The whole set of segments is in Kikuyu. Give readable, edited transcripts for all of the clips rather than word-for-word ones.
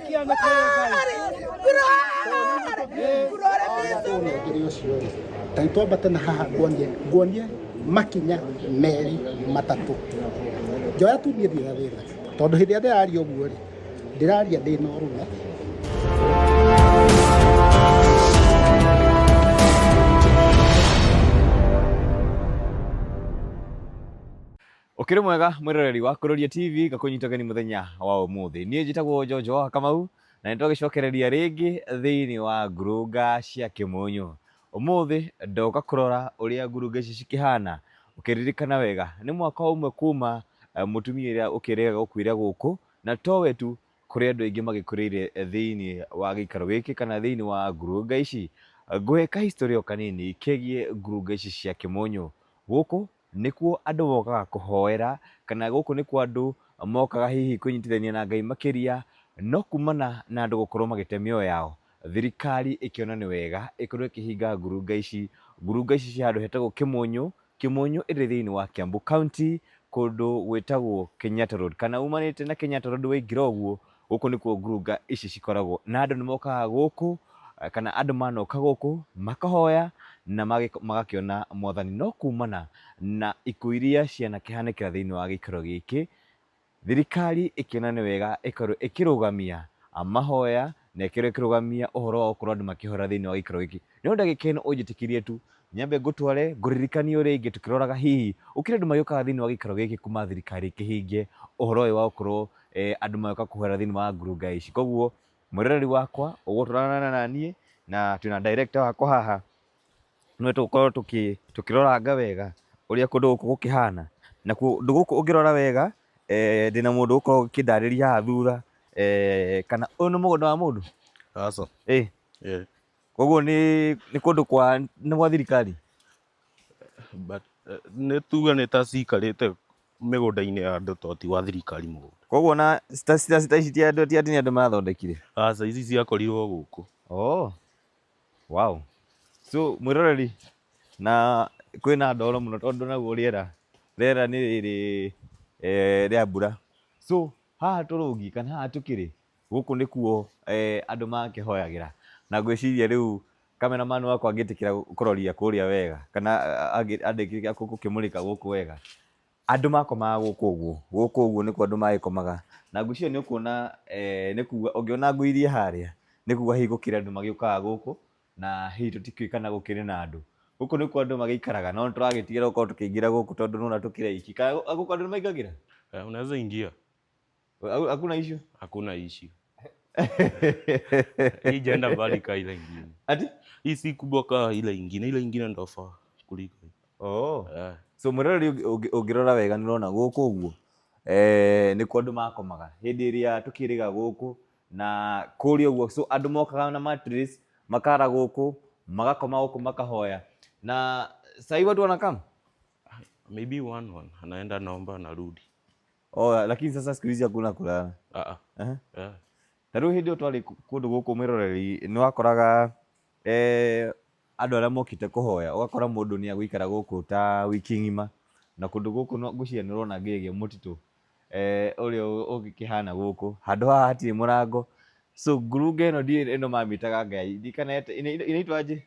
Nĩkĩ anake Ngai ũcio rĩ, ta nĩtwambate na haha nguonie nguonie makinya merĩ matatũ. Njoya tu niĩ ndirĩ na thĩna tondũ hĩndĩ ĩrĩa ndĩraria ũguo rĩ, ndĩraria ndĩ na ũrũme. Ũkĩrĩ mwega mwĩroreri wa Kũrũria TV ngakũnyita ũgeni mũthenya wa ũmũthĩ. Niĩ njĩtagwo Njonjo wa Kamau na nĩtwagĩcokereria rĩngĩ thĩinĩ wa ngurunga cia Kĩmunyũ. Ũmũthĩ ndoka kũrora ũrĩa ngurunga ici cikĩhana. Ũkĩririkana wega nĩ mwaka ũmwe kuma mũtumia ũrĩa ũkĩrĩga gũkuĩra gũkũ na towe tu kũrĩ andũ aingĩ magĩkũrĩire thĩinĩ wa gĩikaro gĩkĩ kana thĩinĩ wa ngurunga ici. Ngũhe ka history o kanini kegiĩ ngurunga ici cia Kĩmunyũ. Gũkũ nĩkuo andũ mokaga kũhoera kana gũkũ nĩkuo andũ mokaga hihi kwĩnyitithania na Ngai makĩria, no kumana na andũ gũkorwo magĩte mĩoyo yao, thirikari ĩkĩona nĩ wega ĩkorwo ĩkĩhinga ngurunga ici. Ngurunga ici ciĩ handũ hetagwo Kĩmunyũ, Kĩmunyũ ĩrĩ thĩinĩ wa Kiambu County kũndũ gwĩtagwo Kenyatta Road, kana umanĩte na Kenyatta Road waingĩra ũguo, Gũkũ nĩkuo ngurunga ici cikoragwo na andũ nĩ mokaga gũkũ kana andũ manoka gũkũ makahoya na magakĩona mwathani. No kumana na ikuũ iria cianakĩhanĩkĩra thĩinĩ wa gĩikaro gĩkĩ, thirikari ĩkĩona nĩ wega ĩkorwo ĩkĩrũgamia mahoya na ĩkorwo ĩkĩrũgamia ũhoro wa gũkorwo andũ makĩhoera thĩinĩ wa gĩikaro gĩkĩ. No ndagĩka ĩno ũnjĩtĩkĩrie tu nyambe ngũtware ngũririkanie o rĩngĩ tũkĩroraga hihi gũkĩrĩ andũ magĩũkaga thĩinĩ wa gĩikaro gĩkĩ kuma thirikari ĩkĩhinge ũhoro ũyũ wa gũkorwo andũ magĩũka kũhoera thĩinĩ wa ngurunga ici. Koguo mwĩroreri wakwa ũgũtwarana na niĩ na twĩna director wakwa haha nĩwe tũgũkorwo tũkĩroranga wega ũrĩa kũndũ gũkũ gũkĩhana. Na kũndũ gũkũ ũngĩrora wega ndĩna mũndũ ũgũkorwo akĩndarĩria haha thutha kana ũyũ nĩ mũgũnda wa mũndũ? Aca. Ĩ. Ĩ. Koguo nĩ kũndũ kwa nĩ gwa thirikari? But nĩ tuge nĩ ta cikarĩte mĩgũnda-inĩ ya andũ to ti wa thirikari mũgũnda. Koguo ona ta ici ti andũ ti atĩ nĩ andũ marathondekire? Aca ici ciakorirwo gũkũ. Oh, wow. So mwĩroreri na kwĩna ndoro mũno tondũ naguo rĩera rĩera nĩ rĩrĩ rĩa mbura. So haha tũrũngiĩ kana haha tũkĩrĩ gũkũ nĩkuo andũ makĩhoyagĩra na ngwĩciria rĩu camera man wakwa angĩtĩkĩra kũroria kũrĩa wega kana andĩkĩra gũkĩmũrĩka gũkũ wega, andũ makomaga gũkũ ũguo, gũkũ ũguo nĩkuo andũ magĩkomaga na ngwĩciria nĩ ũkuona nĩ kuga ũngĩona nguo iria harĩa nĩ kuga hihi gũkĩrĩ andũ magĩũkaga gũkũ na hihi tũtikĩũĩ kana gũkĩrĩ na andũ. Gũkũ nĩkuo andũ magĩikaraga no nĩtũragĩtigĩra gũkorwo tũkĩingĩra gũkũ tondũ nĩwona tũkĩrĩ aiki. Kana gũkũ andũ nĩ maingagĩra? Unaweza ingia. Hakuna issue? Hakuna issue. Hii jenda mbali ka ile ingine. Ati? Hii si kubwa ka ile ingine, ile ingine ndo faa kuliko hii. Oh. Eh. So mwĩroreri ũngĩrora wega nĩ ũrona gũkũ ũguo nĩkuo andũ makomaga hĩndĩ ĩrĩa tũkĩrĩga gũkũ na kũrĩa ũguo so andũ mokaga na mattress makara gũkũ magakoma gũkũ makahoya na sahii watu wanakam Maybe one one anaenda naomba anarudi. Oh, lakini sasa siku hizi hakuna kulala. Ah ah. Eh. Ta rĩu hĩndĩ ĩyo twarĩ kũndũ gũkũ mwĩroreri nĩ wakoraga andũ arĩa mokĩte kũhoya ũgakora mũndũ nĩ agũikara gũkũ ta wiki ng'ima na kũndũ gũkũ ngwĩciria nĩ ũrona nginyagia mũtitũ ũrĩa ũgĩkĩhana gũkũ handũ haha hatirĩ mũrango so ngurunga ĩno ndiũĩ ĩno mamĩtaga Ngai ndiũĩ kana inaitwa aje?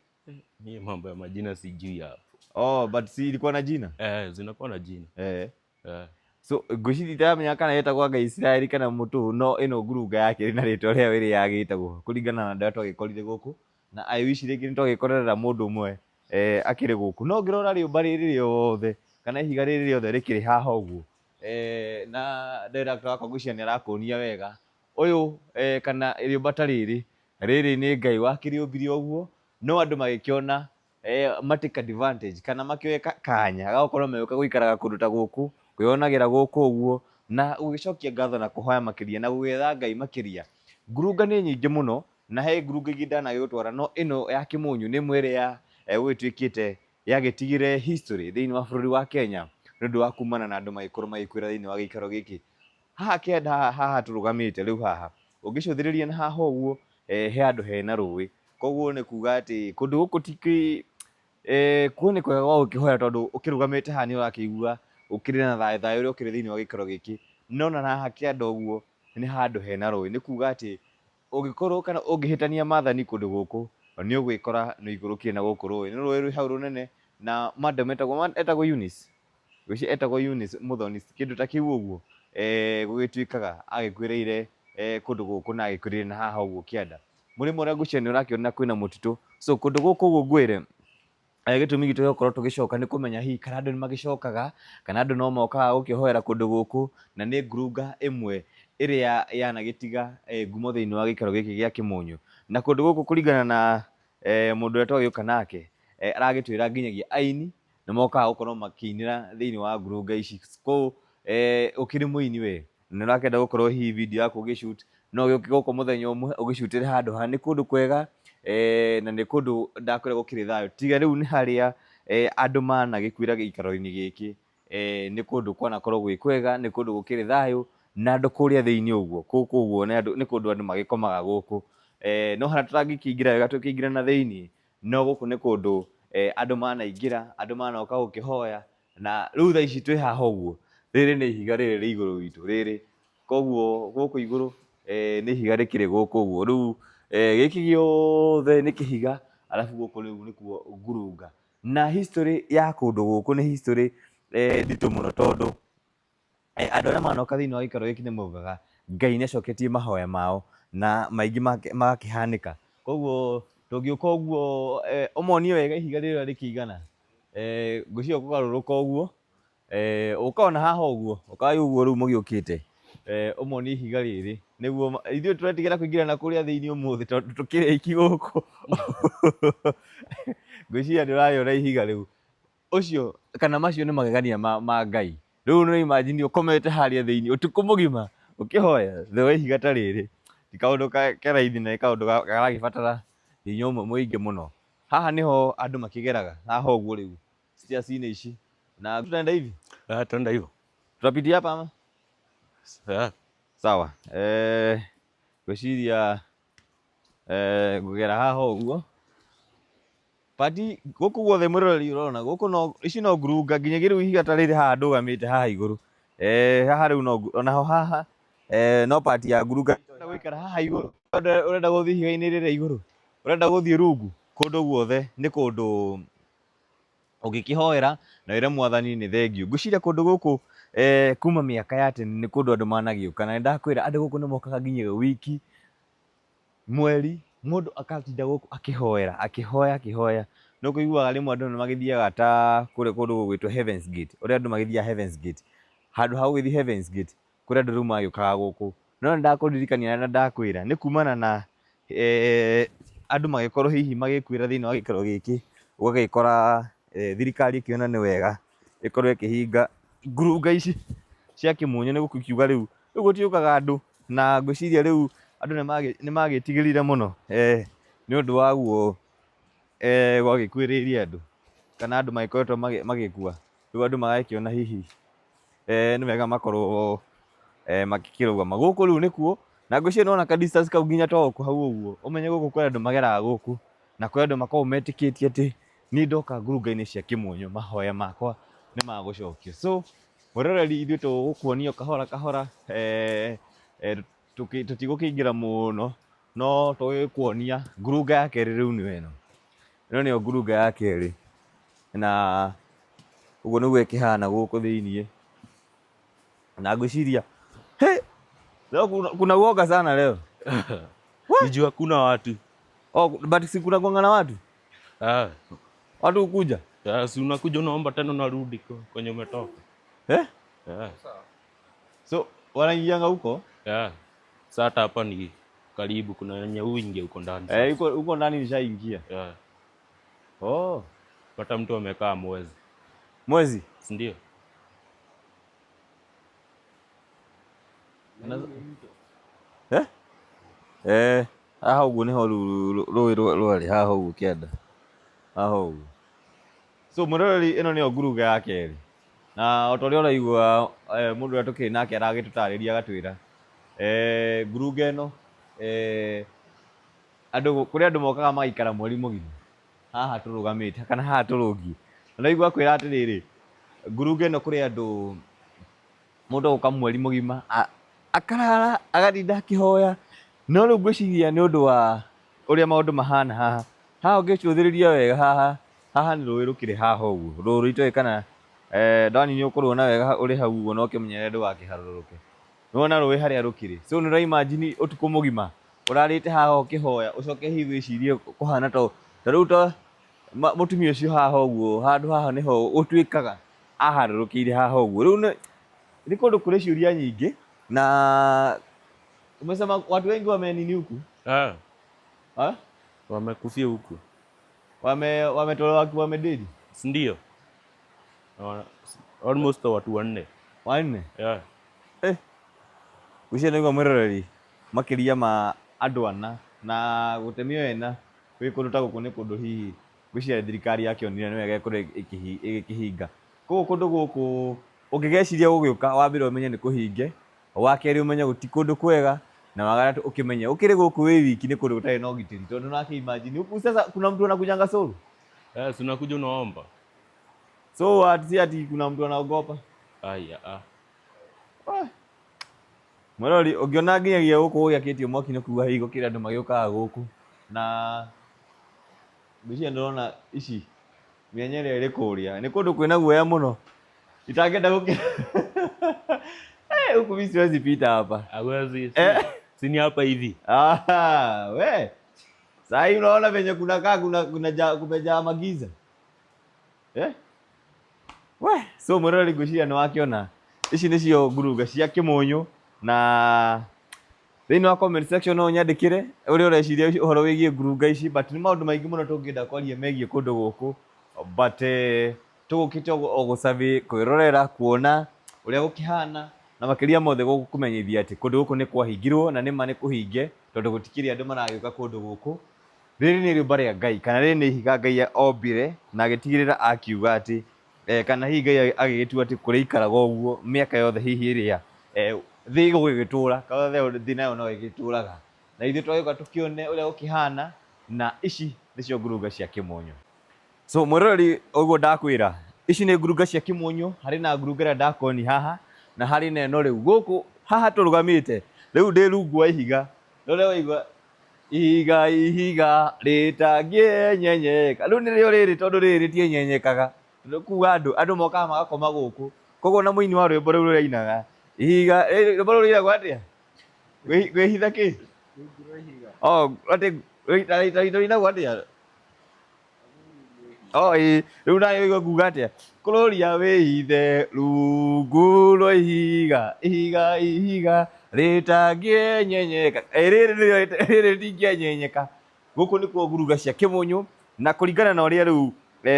Mimi mambo ya majina sijui hapo. Oh, but si ilikuwa na jina? Eh, zinakuwa na jina. Eh. Eh. So ngwĩciria itaramenya kana yetagwo anga Isiraeli kana mũtũ no ĩno ngurunga yakĩrĩ na rĩtwa rĩayo ĩrĩa yagĩtagwo kũringana na andũ arĩa twagĩkorire gũkũ na I wish rĩngĩ nĩ twagĩkorerera mũndũ ũmwe akĩrĩ gũkũ no ngĩrora rĩũmba rĩrĩ rĩothe kana ihiga rĩrĩ rĩothe rĩkĩrĩ haha ũguo na director wakwa ngwĩciria nĩ arakuonia wega ũyũ kana rĩũmba ta rĩrĩ rĩrĩ nĩ Ngai wakĩrĩũmbire ũguo no andũ magĩkĩona ma take advantage kana makĩoe kanya ga gũkorwo magĩũka gũikaraga kũndũ ta gũkũ, kwĩyonagĩra gũkũ ũguo, na gũgĩcokia ngatho na kũhoya makĩria na gũgĩetha Ngai makĩria. Ngurunga nĩ nyingĩ mũno na he ngurunga ingĩ ndanagĩgũtwara no ĩno ya Kĩmũnyũ nĩ ĩmwe ĩrĩa gũgĩtuĩkĩte yagĩtigire history thĩinĩ wa bũrũri wa Kenya nĩ ũndũ wa kumana na andũ magĩkorwo magĩkuĩra thĩinĩ wa gĩikaro gĩkĩ. Haha kĩanda haha haha tũrũgamĩte rĩu haha, ũngĩcũthĩrĩria na haha ũguo he handũ hena rũĩ. Koguo nĩ kuga atĩ kũndũ gũkũ ti kuo nĩ kwega gwa gũkĩhoya tondũ ũkĩrũgamĩte haha nĩ ũrakĩigua ũkĩrĩ na thayũ thayũ ũrĩa ũkĩrĩ thĩinĩ wa gĩikaro gĩkĩ. No ona haha kĩanda ũguo nĩ handũ hena rũĩ, nĩ kuga atĩ Ũngĩkorwo kana ũngĩhĩtania maathani kũndũ gũkũ, nĩ ũgwĩkora nĩ ũikũrũkire na gũkũ rũĩ. Nĩ rũĩ rwĩ hau rũnene na madam etagwo etagwo Eunice, ngwĩciria etagwo Eunice Muthoni, kĩndũ ta kĩu ũguo, gũgĩtuĩkaga agĩkuĩrĩire kũndũ gũkũ na agĩkuĩrĩire na haha ũguo kĩanda. Mũrĩmo ũrĩa ngwĩciria nĩ ũrakĩona kwĩna mũtitũ, so kũndũ gũkũ ũguo ngwĩre, Gĩtũmi gitũ gĩa gũkorwo tũgĩcoka nĩ kũmenya hihi kana andũ nĩ magĩcokaga, kana andũ no mokaga gũkĩhoera kũndũ gũkũ, na nĩ ngurunga ĩmwe ĩrĩa yanagĩtiga ngumo thĩinĩ wa gĩikaro gĩkĩ gĩa Kĩmũnyũ. Na kũndũ gũkũ kũringana na mũndũ ũrĩa twagĩũka nake, aragĩtwĩra nginyagia aini nĩ mokaga gũkorwo makĩinĩra thĩinĩ wa ngurunga ici. Kũu ũkĩrĩ mũini we, na nĩ ũrakĩenda gũkorwo hihi video yaku ũgĩ shoot, no ũgĩũke gũkũ mũthenya ũmwe ũgĩcutĩre handũ haha. Nĩ kũndũ kwega na nĩ kũndũ ndakwĩra gũkĩrĩ thayũ, tiga rĩu nĩ harĩa andũ managĩkuĩra gĩikaro-inĩ gĩkĩ, nĩ kũndũ kwanakorwo gwĩ kwega, nĩ kũndũ gũkĩrĩ thayũ, na andũ kũrĩa thĩinĩ ũguo, gũkũ ũguo nĩ kũndũ andũ magĩkomaga gũkũ. No harĩa tũtangĩkĩingĩra wega tũkĩingĩre na thĩinĩ, no gũkũ nĩ kũndũ andũ manaingĩra, andũ manoka gũkĩhoya, Na rĩu thaa ici twĩ haha ũguo, rĩrĩ nĩ ihiga rĩrĩ rĩ igũrũ witũ rĩrĩ, koguo gũkũ igũrũ nĩ ihiga rĩkĩrĩ gũkũ ũguo, rĩu gĩkĩ gĩothe nĩ kĩhiga arabu gũkũ rĩu nĩkuo ngurunga. Na history ya kũndũ gũkũ nĩ history nditũ mũno tondũ andũ arĩa manoka thĩinĩ wa gĩikaro gĩkĩ nĩ maugaga Ngai nĩ acoketie mahoya mao na maingĩ magakĩhanĩka. Koguo tũngĩũka ũguo ũmonie wega ihiga rĩrĩa rĩkĩigana. Ngwĩciria ũkũgarũrũka ũguo, ũka ona haha ũguo, ũkai ũguo rĩu mũgĩũkĩte, ũmonie ihiga rĩrĩ, nĩguo ithuĩ tũretigĩra kũingĩra na kũrĩa thĩinĩ ũmũthĩ tondũ tũkĩrĩ aiki gũkũ. Ngwĩciria nĩ ũrarĩona ihiga rĩu. Ũcio kana macio nĩ magegania ma Ngai. Rĩu no imagine ũkomete harĩa thĩinĩ ũtukũ mũgima ũkĩhoya thĩ wa ihiga ta rĩrĩ, ti kaũndũ ke raithi na nĩ kaũndũ karagĩbatara hinya ũmwe mũingĩ mũno. Haha niho andũ makigeraga haha ũguo rĩu stairs-inĩ ici na tunaenda hivi. Ah, tunaenda hivyo. Tutapitia hapa ama? Ah. Sawa. Ngwĩciria ngũgera haha ũguo. But gũkũ guothe mwĩroreri ũrona gũkũ no ici no ngurunga nginyagia rĩu ihiga ta rĩrĩ haha ndũgamĩte haha igũrũ. Haha rĩu no onaho haha no part ya ngurunga. Ũrenda gũikara haha igũrũ? Ũrenda gũthiĩ ihiga-inĩ rĩrĩa igũrũ? Ũrenda gũthiĩ rungu? Kũndũ guothe nĩ kũndũ ũngĩkĩhoera na wĩre mwathani nĩ thengiũ. Ngwĩciria kũndũ gũkũ kuma mĩaka ya tene nĩ kũndũ andũ managĩũka na nĩ ndakwĩra andũ gũkũ nĩ mokaga nginya wiki, mweri, mũndũ akatinda gũkũ akĩhoera, akĩhoya akĩhoya. Nĩ ũkũiguaga rĩmwe andũ nĩ magĩthiaga ta kũrĩa kũndũ gũgwĩtwo Heavens Gate, ũrĩa andũ magĩthiaga Heavens Gate. Handũ ha gũgĩthiĩ Heavens Gate, kũrĩ andũ rĩu magĩũkaga gũkũ. No nĩ ndakũririkania na ndakwĩra nĩ kumana na andũ magĩkorwo hihi magĩkuĩra thĩinĩ wa gĩikaro gĩkĩ, ũgagĩkora thirikari ĩkĩona nĩ wega ĩkorwo ĩkĩhinga ngurunga ici cia kĩmunye nĩ gũkiuga rĩu, rĩu gũtiũkaga andũ na ngwĩciria rĩu andũ nĩ magĩtigĩrire mũno nĩ ũndũ wa guo gwagĩkuĩrĩire andũ kana andũ magĩkoretwo magĩkua, rĩu andũ magakĩona hihi nĩ wega makorwo makĩrũgama. Gũkũ rĩu nĩkuo, na ngwĩciria nĩwona ka distance kau nginya to gũkũ hau ũguo, ũmenye gũkũ kwĩ andũ mageraga gũkũ, na kwĩ andũ makoragwo metĩkĩtie atĩ niĩ ndoka ngurunga-inĩ cia Kĩmunyũ mahoya makwa nĩ magũcokio. So mwĩroreri ithuĩ tũgũkuonia o kahora kahora, tũtigũkĩingĩra mũno, no tũgũgĩkuonia ngurunga ya kerĩ rĩu nĩyo ĩno. Ĩno nĩyo ngurunga ya kerĩ, na ũguo nĩguo ĩkĩhana gũkũ thĩiniĩ. Na ngwĩciria, he, leo kuna uoga sana leo. Ni juu hakuna watu. Oh, but si kuna kuanga na watu? Ah. Watu hukuja? Ah, si unakuja unaomba tena unarudi kwenye umetoka. Eh? Yeah. So wanaingianga huko? Yeah. Sasa hata hapa ni karibu, kuna wenye huingia huko ndani. Eh, huko ndani nishaingia. Yeah. Oh. Pata mtu amekaa mwezi. Mwezi? Si ndio? Eh? Eh, haha ũguo nĩho rũĩ rwarĩ haha ũguo kĩanda. Haha ũguo. So mwĩroreri ĩno nĩyo ngurunga ya kerĩ. Na o ta ũrĩa ũraigua mũndũ ũrĩa tũkĩrĩ nake aragĩtũtarĩria agatwĩra, ngurunga ĩno andũ kũrĩ andũ mokaga magaikara mweri mũgima haha tũrũgamĩte kana haha tũrũngiĩ. Na ndaigua akwĩra atĩrĩrĩ, ngurunga ĩno kũrĩ andũ mũndũ agoka mweri mũgima akarara agatinda akĩhoya No rĩu ngwĩciria nĩ ũndũ wa ũrĩa maũndũ mahana haha, haha ũngĩcũthĩrĩria wega haha, haha nĩ rũĩ rũkĩrĩ haha ũguo, rũĩ itoĩ kana Dani nĩ ũkũruona wega ũrĩ hau ũguo na ũkĩmenyerere ndũgakĩharũrũke. Nĩ wona rũĩ harĩa rũkĩrĩ, so nĩ ũra imagine ũtukũ mũgima ũrarĩte haha ũkĩhoya ũcoke hihi wĩcirie kũhana ta ta rĩu ta mũtumia ũcio haha ũguo handũ haha nĩho gũtuĩkaga aharũrũkĩire haha ũguo. Rĩu nĩ kũndũ kũrĩ ciũria nyingĩ na umesema watu wengi wamenini huku? Ah. Ah? Wamekufia huku. Wametolewa wakiwa wamededi? Si ndio? Almost watu wanne. Wanne? Yeah. Eh. Ucio nĩguo mwĩroreri makĩria ma andũ ana na gũtemio ena gwĩ kũndũ ta gũkũ nĩ kũndũ hihi ngwĩciria thirikari yakĩonire nĩ wega ĩkorwo ĩgĩkĩhinga. Koguo kũndũ gũkũ ũngĩgeciria gũgĩũka wambere ũmenye nĩ kũhinge, wa kerĩ ũmenye gũti kũndũ kwega na wa gatatũ ũkĩmenye ũkĩrĩ gũkũ wĩ wiki nĩ kũndũ gũtarĩ na ũgitĩri tondũ nake imagine huku sasa kuna mtu anakujanga solo. Eh, si unakuja unaomba. So ati si ati kuna mtu anaogopa. Aya, ah. Mwĩrori ũngĩona nginyagia gũkũ gũgĩakĩtio mwaki nĩ kuga hihi gũkĩrĩ andũ magĩũkaga gũkũ na ngwĩciria ndĩrona ici mĩanya ĩrĩa ĩrĩ kũrĩa nĩ kũndũ kwĩna guoya mũno itangĩenda gũkĩ Eh, huku mimi siwezi pita hapa. Hawezi. Eh. Si ni hapa hivi. Ah, we. Sasa hii unaona venye kuna kaa kuna kuna ja, kumejaa magiza. Eh? We, so mwĩroreri ngwĩciria nĩ wakĩona ici nĩcio ngurunga cia kĩmũnyũ na thĩinĩ wa comment section no ũnyandĩkĩre ũrĩa ũreciria ũhoro wĩgiĩ ngurunga ici, but nĩ maũndũ maingĩ mũno tũngĩenda kwaria megiĩ kũndũ gũkũ, but tũgũkĩte o gũsurvey, kwĩrorera, kuona ũrĩa gũkĩhana na makĩria mothe gũkũmenyithia atĩ kũndũ gũkũ nĩ kwahingirwo na nĩma nĩ kũhinge tondũ gũtikĩrĩ andũ maragĩũka kũndũ gũkũ. Rĩrĩ nĩ rĩũmba rĩa Ngai kana rĩrĩ nĩ ihiga Ngai ombire na agĩtigĩrĩra akiuga atĩ kana hihi Ngai agĩgĩtua atĩ kũrĩikaraga ũguo mĩaka yothe hihi ĩrĩa thĩ ĩgũgĩtũra, kana thĩ nayo no ĩgĩtũraga. Na ithuĩ twagĩũka tũkĩone ũrĩa gũkĩhana na ici nĩcio ngurunga cia kĩmonyo. So mwĩroreri ũguo ndakwĩra, ici nĩ ngurunga cia kĩmonyo, harĩ na ngurunga ĩrĩa ndakoni haha na harĩ na ĩno rĩu gũkũ haha tũrũgamĩte rĩu ndĩ rungu wa ihiga rĩrĩa waigua ihiga ihiga rĩtangĩenyenyeka rĩu nĩrĩo rĩrĩ tondũ rĩrĩ rĩtienyenyekaga nĩ kuga andũ mokaga magakoma gũkũ koguo na mũini wa rwĩmbo rũu rũrĩa ainaga ihiga rwĩmbo rũu rũinagwo atĩa kwĩhitha kĩ oh atĩ rũinagwo atĩa oh ĩĩ rĩu nawe ũigua nguga atĩa kũrũria wĩhithe rungu rwa ihiga ihiga ihiga rĩtangĩenyenyeka rĩrĩ nĩrĩo rĩrĩ rĩtingĩenyenyeka gũkũ nĩkuo ngurunga cia kĩmũnyũ na kũringana na ũrĩa rĩu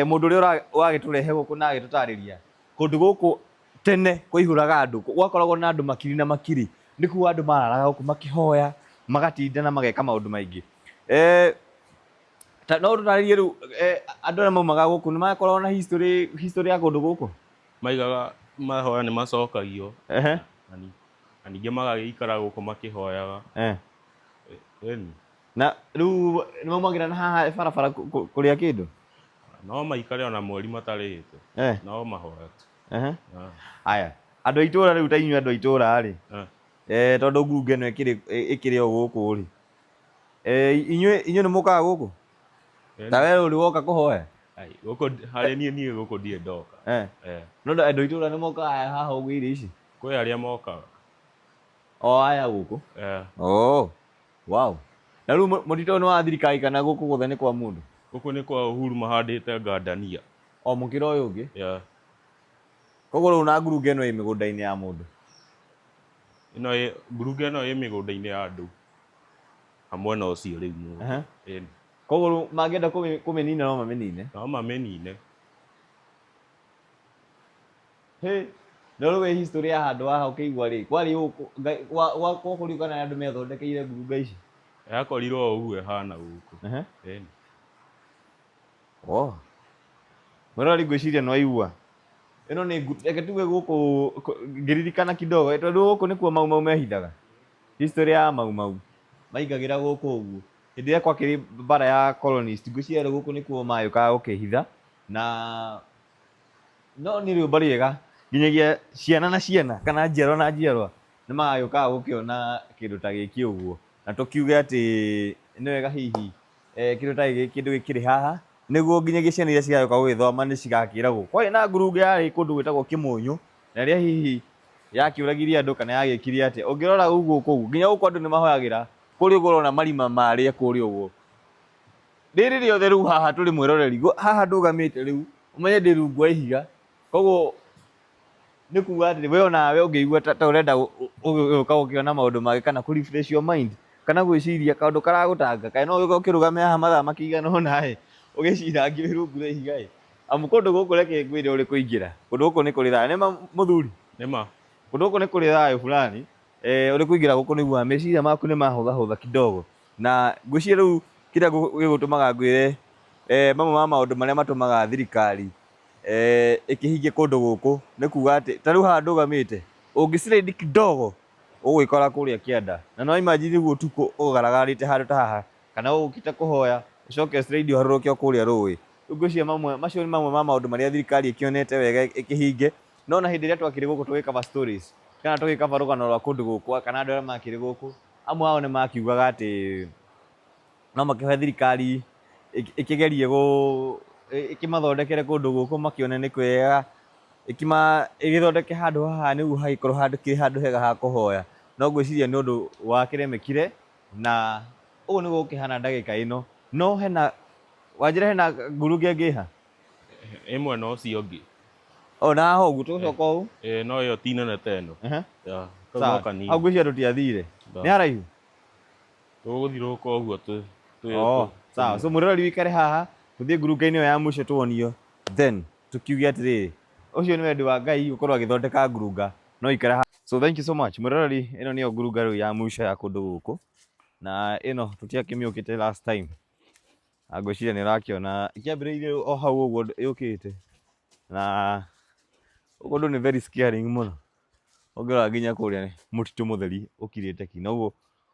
mũndũ ũrĩa wagĩtũrehe gũkũ na agĩtũtarĩria kũndũ gũkũ tene kũihũraga andũ gwakoragwo na andũ makiri na makiri nĩkuo andũ mararaga gũkũ makĩhoya magatinda na mageka maũndũ maingĩ no tũtarĩrie rĩu andũ arĩa maumaga gũkũ nĩ makoragwo na history ya kũndũ gũkũ maigaga mahoya nĩ macokagio na ningĩ magagĩikara gũkũ makĩhoyaga ĩni na rĩu nĩ maumagĩra na haha barabara kũrĩa kĩndũ no maikare ona mweri matarĩte no mahoya tu. Aya andũ a itũra rĩu ta inyuĩ andũ a itũra rĩ tondũ ngurunga ĩno ĩkĩrĩ o gũkũ rĩ inyuĩ nĩ mũkaga gũkũ ta we ũrĩ woka kũhoya gũkũ harĩ niĩ gũkũ ndirĩ ndoka no andũ a itũra nĩ mokaga haha ũguo irio ici kwĩ arĩa mokaga o aya gũkũ oh wow na rĩu mũtitũ ũyũ nĩ wa thirikari kana gũkũ guothe nĩ kwa mũndũ gũkũ nĩ kwa Uhuru mahandĩte ngandania o mũkĩra ũyũ ũngĩ koguo rĩu na ngurunga ĩno ĩ mĩgũnda-inĩ ya mũndũ ĩno ngurunga ĩno ĩ mĩgũnda-inĩ ya andũ na mwena ũcio rĩu mũndũ koguo rĩu mangĩenda kũmĩnina no mamĩnine no mamĩnine Hey, no rĩu history ya handũ haha ũkĩigua rĩ kwarĩ gũkũ kana andũ methondekeire ngurunga ici yakorirwo o ũguo ĩhana gũkũ oh mwĩrori ngwĩciria nĩ waigua ĩno nĩ reke tuge gũkũ ngĩririkana kidogo tondũ gũkũ nĩkuo Mau Mau mehithaga history ya Mau Mau maingagĩra gũkũ ũguo hĩndĩ ĩrĩa kwakĩrĩ mbara ya colonist ngwĩciria gũkũ nĩkuo mayũkaga gũkĩhitha na no nĩ rĩũmba rĩega nginyagia ciana na ciana kana njiarwa na njiarwa nĩ magagĩũkaga gũkĩona kĩndũ ta gĩkĩ ũguo. Na tũkiuge atĩ nĩ wega hihi eh, kĩndũ ta gĩkĩ kĩndũ gĩkĩrĩ haha nĩguo nginyagia ciana iria cigagĩũka gũgĩthoma nĩ cigakĩragwo. Kwarĩ na ngurunga yarĩ kũndũ gwĩtagwo Kĩmũnyũ na ĩrĩa hihi yakĩũragirie andũ kana yagĩkire atĩa. Ũngĩrora ũguo kũu nginya gũkũ andũ nĩ mahoyagĩra kũrĩa ũguo ũrona marima marĩa kũrĩa ũguo. Rĩrĩ rĩothe rĩu haha tũrĩ mwĩroreri haha ndũgamĩte rĩu ũmenye ndĩ rungu wa ihiga koguo nĩ kuga atĩrĩ we onawe ũngĩigua ta ũrenda gũka gũkĩona maũndũ mangĩ kana kũ refresh your mind kana gwĩciria kaũndũ karagũtanga kaĩ no ũke ũkĩrũgame haha mathaa makĩigana ũna ĩ ũgĩcirangie wĩ rungu rwa ihiga ĩ amu kũndũ gũkũ reke ngwĩre ũrĩ kũingĩra kũndũ gũkũ nĩ kũrĩ thayũ nĩma mũthuri Nĩma. Kũndũ gũkũ nĩ kũrĩ thayũ fulani eh, ũrĩ kũingĩra gũkũ nĩguo meciria maku nĩ mahũthahũtha kidogo na ngwĩciria rĩu kĩrĩa gĩgũtũmaga ngwĩre eh, mamwe ma maũndũ marĩa matũmaga thirikari eh, ĩkĩhingie kũndũ gũkũ nĩ kuga atĩ ta rĩu haha ndũgamĩte ũngĩ slide kidogo ũgwĩkora kũrĩa kĩanda na no imagine rĩu ũtukũ ũgaragarĩte handũ ta haha kana ũgũkĩte kũhoya ũcoke slide ũharũrũke o kũrĩa rũĩ. Rĩu ngwĩciria mamwe macio nĩ mamwe ma maũndũ marĩa thirikari ĩkĩonete wega ĩkĩhinge. No ona hĩndĩ ĩrĩa twakĩrĩ gũkũ tũgĩ cover stories kana tũgĩ cover rũgano rwa kũndũ gũkũ kana andũ arĩa makĩrĩ gũkũ, amwe ao nĩ makiugaga atĩ no makĩhoe thirikari ĩkĩgerie ĩkĩmathondekere kũndũ gũkũ makĩone nĩ kwega, ĩgĩthondeke handũ haha nĩguo hagĩkorwo kĩrĩ handũ hega ha kũhoya. No ngwĩciria nĩ ũndũ wakĩremekire na ũguo nĩguo gũkĩhana ndagĩka ĩno. No hena, wanjĩra hena ngurunga ĩngĩ ĩ ha? Ĩ mwena ũcio ũngĩ. O na haha ũguo tũgũcoka ũũ. Ĩĩ no ĩyo ti nene ta ĩno. Ehe. Ya, kau Sawa. no kanini. Hau ngwĩciria tũtiathire. Nĩ haraihu? Tũgũthiũrũrũka ũguo tũ tũ Oh, sawa. So mũroreri wĩikare haha, tũthiĩ ngurunga-inĩ ĩyo ya mũico tuonio, then tũkiuge atĩrĩrĩ, ũcio nĩ wendi wa Ngai gũkorwo agĩthondeka ngurunga, no ikara haha. So thank you so much. Mũroreri, ĩno nĩyo ngurunga rĩu ya mũico ya kũndũ gũkũ. Na ĩno tũtiakĩmĩũkĩte last time. Na ngwĩciria nĩ ũrakĩona ĩkĩambĩrĩirie o hau ũguo yũkĩte na ũndũ nĩ very scaring mũno ũngĩrora nginya kũrĩa mũtitũ mũtheri ũkirĩte ki na ũguo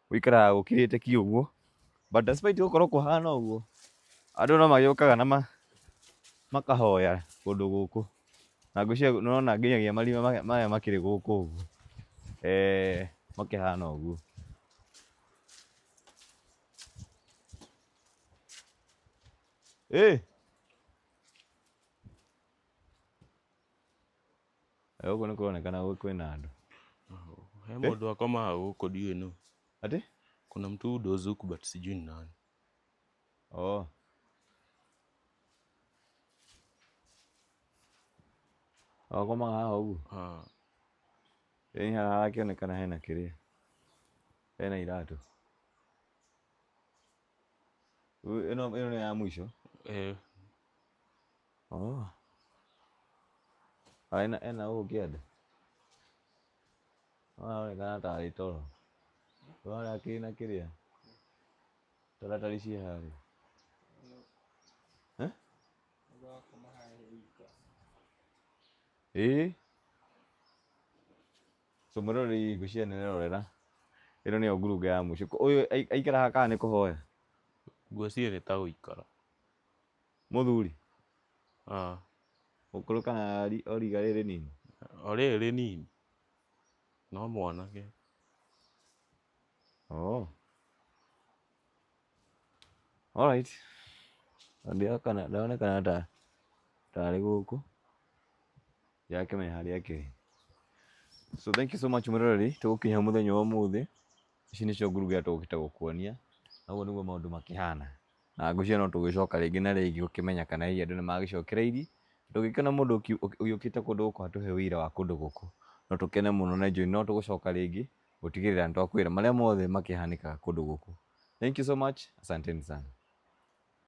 gũikaraga gũkirĩte ki ũguo but despite gũkorwo kũhana ũguo andũ no magĩũkaga na makahoya kũndũ gũkũ na ngwĩciria nĩ ũrona nginyagia marima maya makĩrĩ gũkũ ũguo makĩhana ũguo. Ĩ gũkũ nĩ kũronekana kwĩna andũ. He mũndũ akomaga gũkũ ndiũĩ nũ. Atĩ? Kuna mtu hudoze huku but sijui ni nani. Oh. Akomaga haha ũguo? Ah. Ĩni haha harakĩonekana hena kĩrĩa, hena iratũ. Ĩno ĩno nĩ ya mũico? Ĩĩ. Oh. Ena ena ũũ kĩande? Aronekana tarĩ toro. Ũrona akĩrĩ na kĩrĩa? Taratari ciĩ harĩa. Eh? Ĩĩ. So mũroreri ngwĩciria nĩ ũrerorera. Ĩno nĩyo ngurunga ya mũico. Ũyũ aikara haha kana nĩ kũhoya? Ngwĩciria nĩ ta gũikara. Mũthuri? Ah. Mũkũrũ kana o riga rĩrĩ rĩnini? O rĩrĩ rĩnini. No mwanake. Oh. Alright. Ndĩrakana ndĩronekana ta tarĩ gũkũ. Ndirakĩmenya harĩa akĩrĩ. So thank you so much mwĩroreri, tũgũkinya mũthenya wa ũmũthĩ. Ici nĩcio ngurunga iria tũgũkĩte gũkuonia. Na ũguo nĩguo maũndũ makĩhana. Na ngwĩciria no tũgũgĩcoka rĩngĩ na rĩngĩ gũkĩmenya kana hihi andũ nĩ magĩcokereirie. Tũngĩkĩona mũndũ ũgĩũkĩte kũndũ gũkũ atũhe ũira wa kũndũ gũkũ, no tũkene mũno na njũĩ no tũgũcoka rĩngĩ gũtigĩrĩra nĩ twakwĩra marĩa mothe makĩhanĩkaga kũndũ gũkũ. Thank you so much, asanteni sana.